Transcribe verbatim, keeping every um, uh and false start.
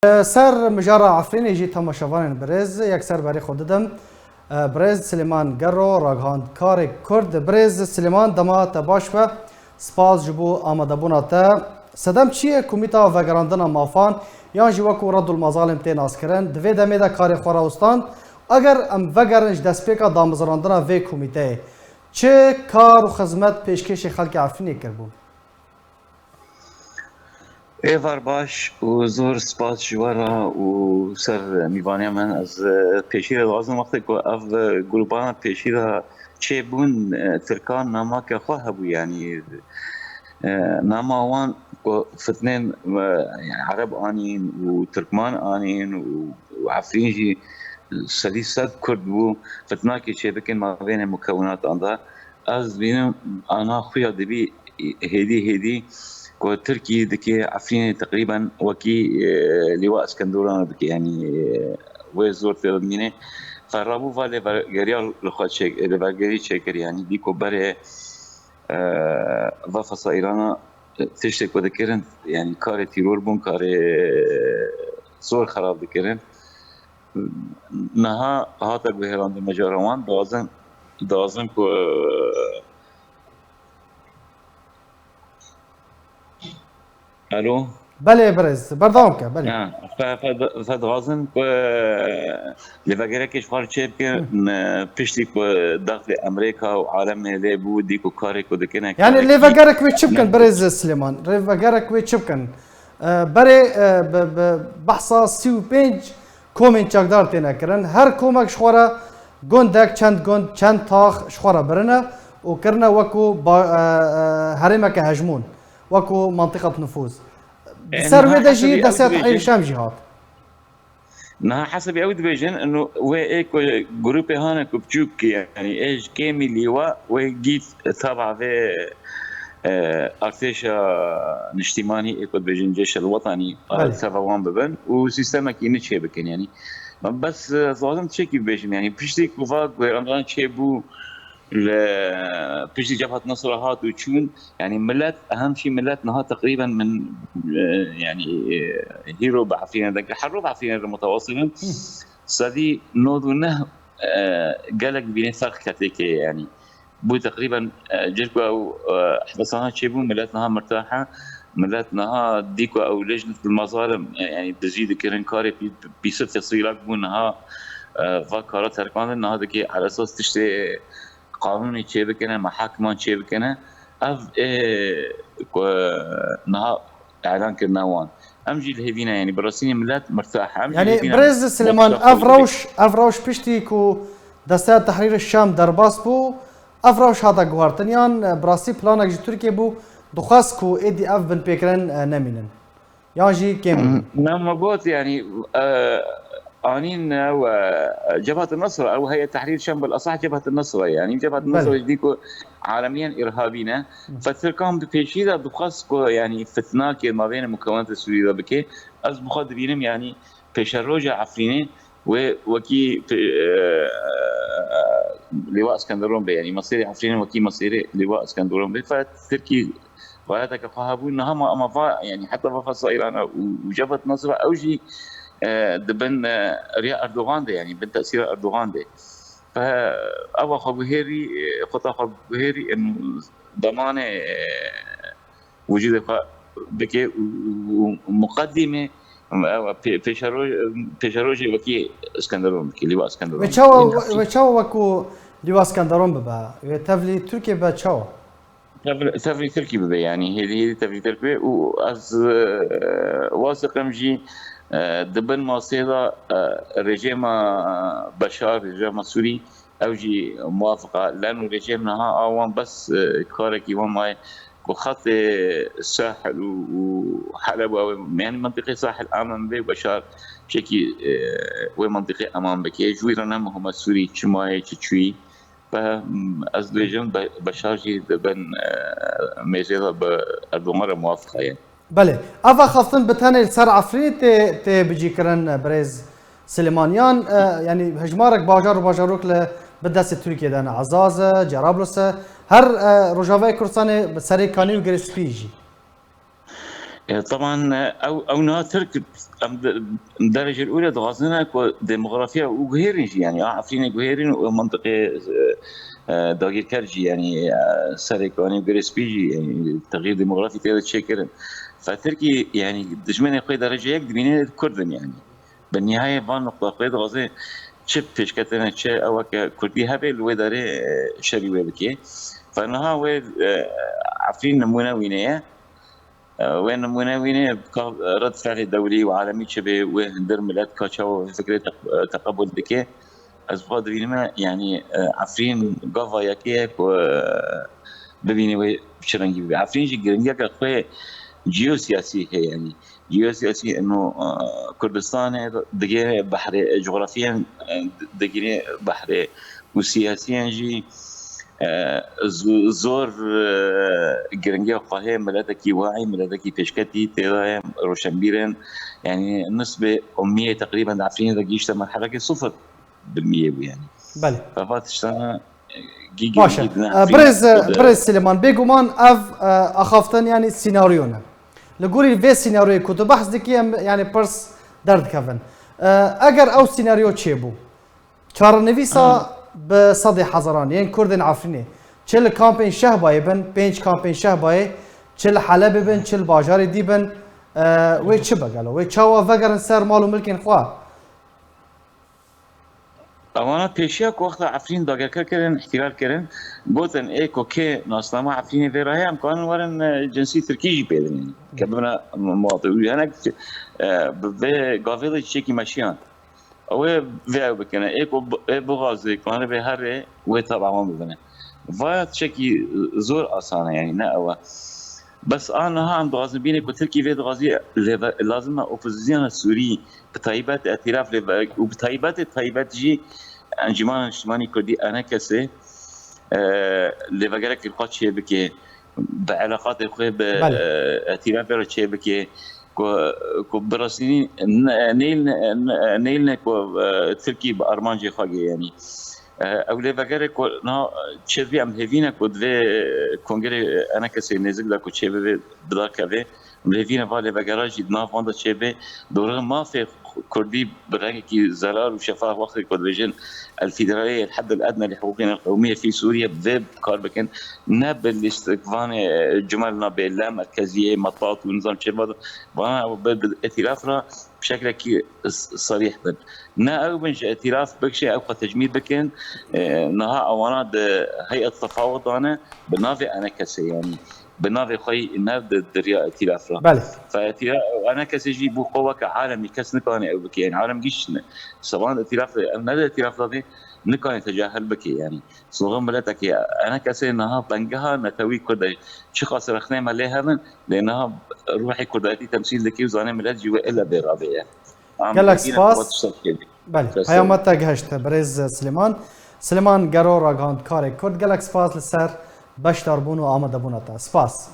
Ser mijara Efrînê jî temaşevanên birêz, yekser berê xwe didim. Birêz Silêman Gero, ragihandkarê Kurd. Birêz Silêman, dema te baş be. Spas ji bo amadebûna te. Sedem çi ye? Komîta Vegerandina Mafan yan jî wekû Reddul Mazalim tê naskirin, di vê demê de karê xwe rawstand. Eger em vegerin ji destpêka damezrandina vê komîteyê, çi kar û xizmet pêşkêşê xelkê Efrînê kiribûn? Êvar baş û zor spas ji we re û ser mîvaniya min. Ez, e, pêşî re dixwazim, wextê ku ev, e, grûpana pêşî re çêbûn, e, Tirkan namake xwe hebû, yanî, e, nama wan ku fitnên, e, Ereb anîn û Tirkman anîn û, û Efrîn jî sedî sed Kurd bû, fitnakê çêbikin mabênê mukewinatan de. Ez dibînim ana xuya dibî hêdî hêdî ku Tirkî dike Efrînê teqrîben wekî, e, Lîwa Eskenderan dike, yanî, e, wê zor tê dimîne. Ferrabû va lêvergeriya li xwe çê-, lêvergerî çêkir, yanî dî ku berê, e, va fesa Îrana, e, tiştê ku dikirin, yanî karê tîror bûn, karê, e, zor xerab dikirin. Niha hate guherandin mijara wan, dixwazin, dixwazin ku, e, Alo? Belê birêz, berdewam ke, belê. Ha, fe-, fe-, fe dixwazin ku, e, lêvegerekê ji xwe re çê bikin, e, piştî ku daxilê Amerîka û alemê lê bû, dî ku karê ku dikine, Yani karek lêvegerek wê çi bikin, birêz Silêman? Lêvegerek wê çi bikin? E, berê, e, bi, bi behsa sî û pênc komên çekdar têne kirin. Her komek ji xwe re gundek, çend gund, çend tax ji xwe re birine û kirine wekû ba-, e, e, herêmeke hejmûn, wekû mentiqet nufûz. Di E, ser niha wê de jî hesabî ew desthilat dibêjin. Eyrî Şam jî hat. Niha hesabî ew dibêjin, inu wê ê ku grûpê hane ku biçûk, yanî ê ji kêmî lîwa wê gît taba vê, e, artêşa niştîmanî ê ku dibêjin cêşel wetanî, Belê. Teva wan bibin û sîstemekî nû çê bikin, yanî. Bes, e, ez dixwazim tiştekî bibêjim, yanî piştî ku va guherandana çêbû, li piştî Cebhat Nusra hat û çûn, yanî millet, ehem jî millet niha teqrîben min, e, yanî, e, hîro bi Efrînê de, her roj bi Efrînê re mutewasîl in. Sedî nod û neh, e, gelek dibîne ferq ketê kê, yanî. Bû teqrîben, e, cir ku ew, e, hevesana çêbû, millet niha mirtah e. Millet niha dî ku ew lêj li mazalim, e, yanî dizî dikirin, karê pî-, pîsir tesîlak bû, niha, e, va kara terkandin, niha dikê eresas tiştê qanûnê çêbikine, mehakiman çêbikine, ev ê ku niha elan kirine wan. Em jî li hêvî ne, yanî bi rastî millet mirtah e. Em jî Yanî hêvî ne birêz Silêman, ev rewş, ev rewş piştî ku Desteya Tehrîrê Şam derbas bû, ev rewş hate guhertin yan, e, bi rastî planek ji Tirkiyê bû, dixwest ku êdî ev binpêkirin, e, nemînin? Yan jî kêm bûn? Na me got, yanî, e, anîn ew, e, Cebhat Nusra, ew heye Tehrîr Şam bil esah Cebhat Nusra, yanî Cebhat Belê. Nusra jî ku alemiyan îrhabî ne. Hı. Fe Tirkan bi pêşî de dixwest ku, yanî, fitnakê mabênê mukewente Sûrî de bike. Ez bi xwe dibînim, yanî, pêşeroja Efrînê wê wekî, e, Lêwa Eskenderon be, yanî, mesêrê Efrînê wekî mesêrê Lêwa Eskenderon be. Fe Tirkî Rayeteke xwe hebû, niha ma, ma va, yanî heta va fesa Îrana û, û Cebhat Nusra ew jî, e, di bin, e, riya Erdogan de, yanî bin tesîra Erdogan de. Fe ewa xwe guhêrî, e, xweta xwe guhêrî, em demanê, e, wicûdê xwe bike û, û, û muqedîmê, ewa pê-, pêşeroj-, pêşerojê wekî Iskenderun bike, Lîwa Iskenderun Wê bike. çawa, Yanî wê çawa wekû Lîwa Iskenderun bibe? Wê tevlî Tirkiyê be çawa? Tev-, tevlî Tirkî bibe, yanî hêdî hêdî tevlî Tirk bibe û ez, e, wasiqim jî, e, di bin masê de, e, rejêma Beşar, rejêma Sûrî, ew jî muwafiqa. Len û rejêm niha a wan bes, e, karekî wan maye ku xetê Sahil û, û Heleb û ew ê, yanî mentiqê Sahil amen bê û Beşar şekî, e, wê mentiqê eman bike. Ji wî re ne muhim e Sûrî çi maye, çi çûyî. Be-, ez dibêjim Be-, Beşar jî di bin, e, mêzê de bi Erdogan re muwafiq heye. Belê. Ev axaftin bi tenê li ser Efrînê tê, tê bicîkirin, birêz Silêman, yan, e, yanî hejmarek bajar û bajarok li bi destê Tirkiyê de ne. Ezaz e, Cerablus e, her, e, Rojavayê Kurdistanê bi Serê Kanî û Girê Spî jî. E, teban, e, ew, ew niha Tirk, em de-, derecê ûle dixwazin ku demografiya û guhêrin jî, yani, a Efrînê guhêrin û mintiqê, e, e, dagirker jî, yani, e, Serêkanî û Girê Spî jî, yani, texîr demografî tê de çêkirin. Fe Tirkî, yani, dijminê xwe derece yek dibîne Kurd in, yani. Bi nihayê van nuqta xwe dixwaze çi pêşketine, çi ew ke Kurdî hebe li wê derê, e, şerî wê bike. Fe niha wê, e, Efrîn nimûne wîne ye. E, wê nimûne wîne ka red fiilê dewlî û alemî çi be, wê hundir milet ka çawa vê fikrê teq-, teqebûl dike. Ez xwe dibînime, yani, e, Efrîn gava yekê ye ku, e, bibîne wê çi rengî bibe. Efrîn jî giringiyeke xwe jeosiyasî heye, yani. Jeosiyasî eno, e, Kurdistanê digire behrê, cografiyen, e, digire behrê û siyasiyen jî, e, zo-, zor, e, giringiya xwe heye, miletekî waî, miletekî pêşketî tê de ye, roşenbîr in. Yani nisbê ummiyê teqrîben di Efrînê de gihîşte merhelekê sifir. Bi miyê bû yani. Belê. Ve va tiştana, e, gî Baş e. girîngî dine E, Efrînê. Birêz, e, Birêz Silêman, bêguman ev, e, axaftin yani senaryo ne. Li gorî vê senaryoyê ku tu behs dikî em yani pirs derdikevin. E, eger ew senaryo çêbû, çarenivîsa Ha. bi sedê hezaran yên Kurdên Efrînê, çi li kampên Şehbayê bin, pênc kampên Şehbayê, çi li Helebê bin, çi li bajarê dî bin, e, wê çi be gelo? Wê çawa vegerin ser mal û milkên xwe? Ewana pêşiya ku wexta Efrîn dagirker kirin, îhtîlal kirin, gotin, ê ku kê nasnama Efrînê vê re heye, em karin werin, e, cinsî Tirkî jî pê binin. Ke bibine muwatin. Û hinek, e, bi vê gavê de çiyekî meşiyan. Ew ê vê ew bikine. Ê ku bi-, ê bixwaze, kanibe herê, wê tabe wan bibine. Vaya tiştekî zor asan e, yani, ne ew e. Bes a niha em dixwazin bîne ku Tirkî vê dixwazî lê ve-, lazim e opozisyona Sûrî, bi taybet Îtîlaf lê ve-, û bi taybetê taybet jî Encûmena Niştimanî Kurdî, ENKSê, e, lêvegerekê xwe çêbike, bi eleqatê xwe bi, Belê. e, Îtîlafê re çêbike, ku, ku bi rastî ne-, neyline, ne-, neyline ku, e, Tirkî bi armancê xwe gê, yanî. E, ew lêvegere ku niha çêdibî em hêvî ne ku divê kongrê ENKSê nêzik de ku çêbibe, bi dar keve. Em hêvî ne va lêvegera jî di nav wan de çêbe. Dora mafê Kurdî bi rengekî zerar û şefax wextê ku dibêjin el-federaliyye el-hadd el-edna li huquqina el-qewmiyye fî Sûriye bi vê kar bikin. Ne bi lîstikvanê, e, cumel nabê la merkeziyê, metat û nizam çêva de. Vana bi, bi îtîlaf re bi şeklekî s-, serîh bin. Ne ew bin ji îtîlaf bikşê ew xwe tecmîd bikin, e, niha ewana di heyet tefawut dane, bi navê ENKSê, yanî bi navê xwe yî ne di diriya îtîlaf re. Belê. Fe îtîla-, ENKSê jî bû qo weke alemî, kes nikane ew bike, yanî alem gîş ne. Sevan îtîlaf re, ev ne di îtîlaf re bê, nikane tecahil bike, yanî. Soxin miletekê, ENKSê niha bengeha netewî Kurd e. Çiqas rexnê me lê hebin, lê niha ruhê Kurdayetî temsîl dike û zanê milet jî wê illa bê ravê ye. Am Gelek dibîne spas. Xebat tiştek kevî. Belê, Destê peyama te gihişt, birêz Silêman. Silêman Gero, ragihandkarê Kurd, gelek spas li ser beşdarbûn û amadebûna te. Spas.